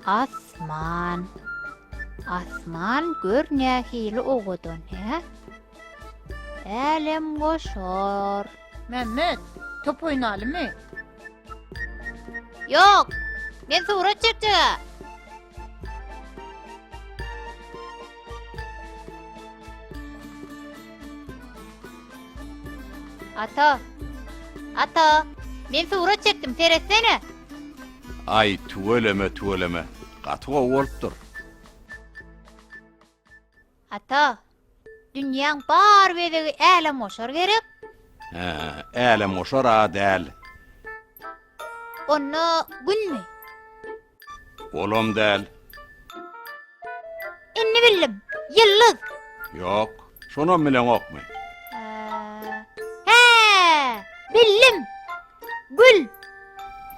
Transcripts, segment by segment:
Asman. Asman gör nähili owadan, hä? Älemgoşar. Mämmet, top oýnalymy? Ýok, men surat çekjeg-ä. Ata, ata, men surat çekdim, seretsene. Aý, tüweleme, tüweleme, gaty gowy bolupdyr. Ata, dünýäň bar bezegi älemgoşar gerek? Hä, älemgoşar-a däl. Onda Günmi? Olam däl. Indi bildim. Ýyldyz. Ýok, şonam bileňokmy? Hä, bildim. Gül.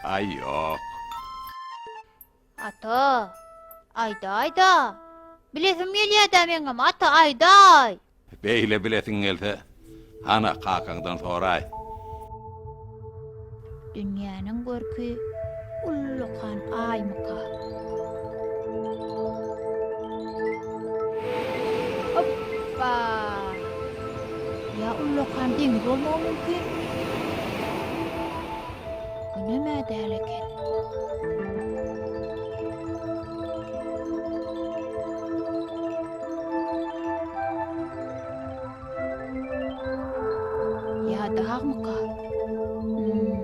Aý, ýok. Ata, aýdaý-da. Bilesim gelýä-dä meňem, ata, aýdaý. Beýle bilesiň gelse, hana kakaňdan soraý. Dünýäniň görki ullakan aýmyka? Hopba! Ýa ullakan deňiz bolmagy mümkin? Günem-ä däl eken. Ýa dagmyka? Hmm.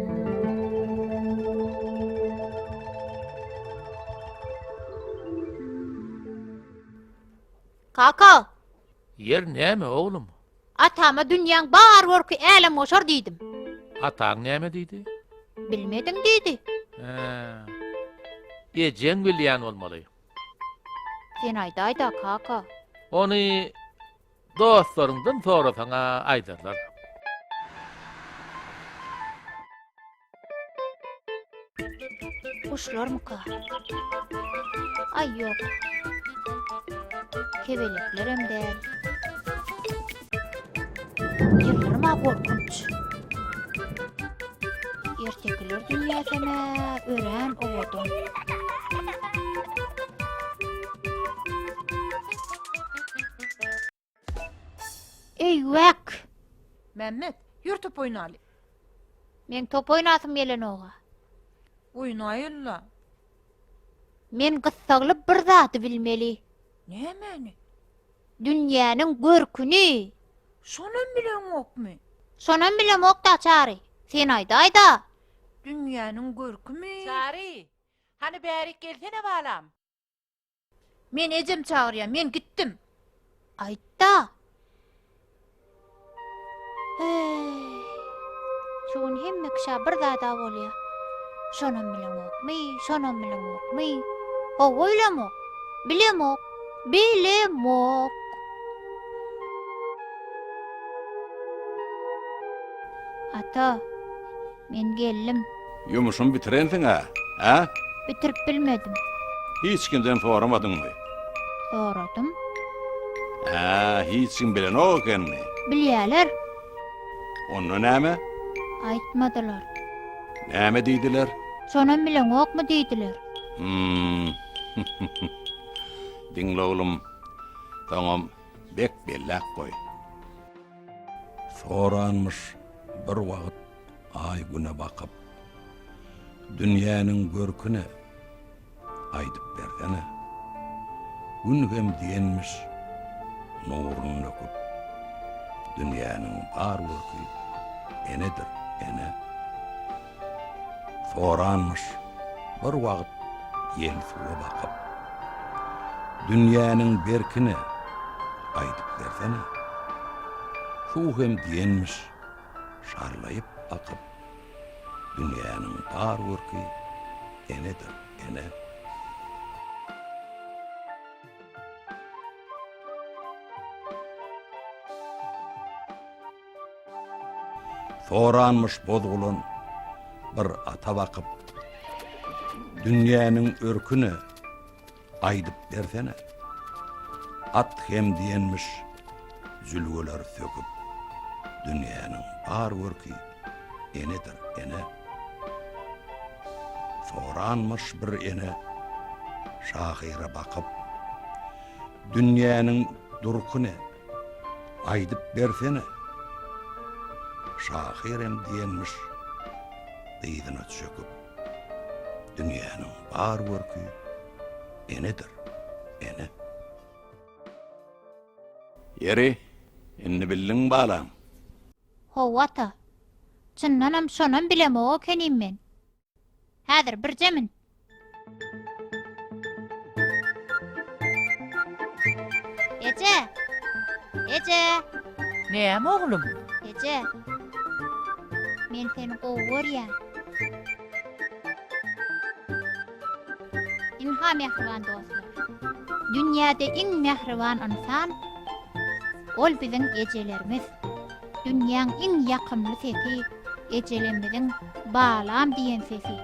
Kaka! Ýer näme, oglum? Atama dünýäň bar görki älemgoşar diýdim. Ataň näme diýdi? Bilmedim diýdi. Hä. Ejeň bilýän bolmaly. Sen aýdaý-da, kaka. Ony dostlaryňdan sorasaň-a aýdarlar. Guşlarmyka? Aý ýok. Kebeleklerem däl. Ýyldyrym-a gorkunç. Ertekiler dünýäsem-ä örän owadan. Eýwäk! Mämmet, ýör top oýnaly. Meň top oýnasym gelenog-a. Oýnaýyl-la. Men gyssagly bir zady bilmeli. Nämäni? Dünýäniň görküni. Şonam bileňokmy? Şonam bilemok-da, Çary. Sen aýdaý-da. Dünýäniň görkümi? Çary, hany bärik gelsene balam. Meni ejem çagyrýar, men gitdim. Aýt-da. Eý, şu gün hemme kişä bir zad-a bolýar. Şonam bileňokmy, şonam bileňokmy? Hawa, bilemok. Bilemok. Bilemok. Ata, men geldim. Ýumuşymy bitirensiň-ä, hä? Bitirip bilmedim. Hiç kimden soramadyňmy? Soradym. Hä, hiç kim bilenok ekenmi? Bilýäler. Onda näme? Aýtmadylar. Näme diýdiler? Şonam bileňokmy diýdiler. Hum. Diňle oglum, soňam bek belläp goý. Soranmyş bir wagt Aý Güne bakyp, Dünýäniň görküne aýdyp bersene. Gün hem diýenmiş nuruny döküp, Dünýäniň bar görki enedir, ene. Soranmyş bir wagt ýel suwa bakyp, Dünýäniň berkine aýdyp bersene. Suw hem diýenmiş şarlaýyp akyp, Dünýäniň bar görki enedir, ene. Soranmyş bozgulan bir ata bakyp, Dünýäniň örküne aýdyp bersene. At hem diýenmiş jülgeler söküp, Dünýäniň bar görki enedir, ene. Soranmyş bir ene. Şahyra bakyp, Dünýäniň durky ne? Aýdyp bersene. Şahyr hem diýenmiş, dyzyna çöküp, Dünýäniň bar görki enedir, ene. Ýeri, indi bildiňmi balam? Hawa ata. Çyndanam şonam bilemok ekenim men. Häzir birje min. Eje! Eje! Näme oglum? Eje! Men seni gowy görýän. Ynha mähriban dostlar. Dünýäde iň mähriban ynsan ol biziň ejelerimiz. Dünýäň iň ýakymly sesi ejelemmiziň balam diýen sesi.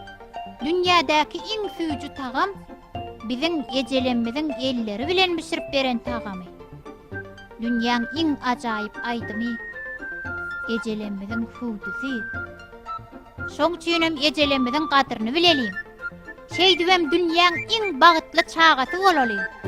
Dünýädäki iň süýji tagam biziň ejelemmiziň elleri bilen bişirip beren tagamy. Dünýäň iň ajaýyp aýdymy ejelemmiziň hüwdüsi. Şoň üçinem ejelemmiziň gadyryny bileliň. Şeýdibem dünýäň iň bagtly çagasy bolalyň.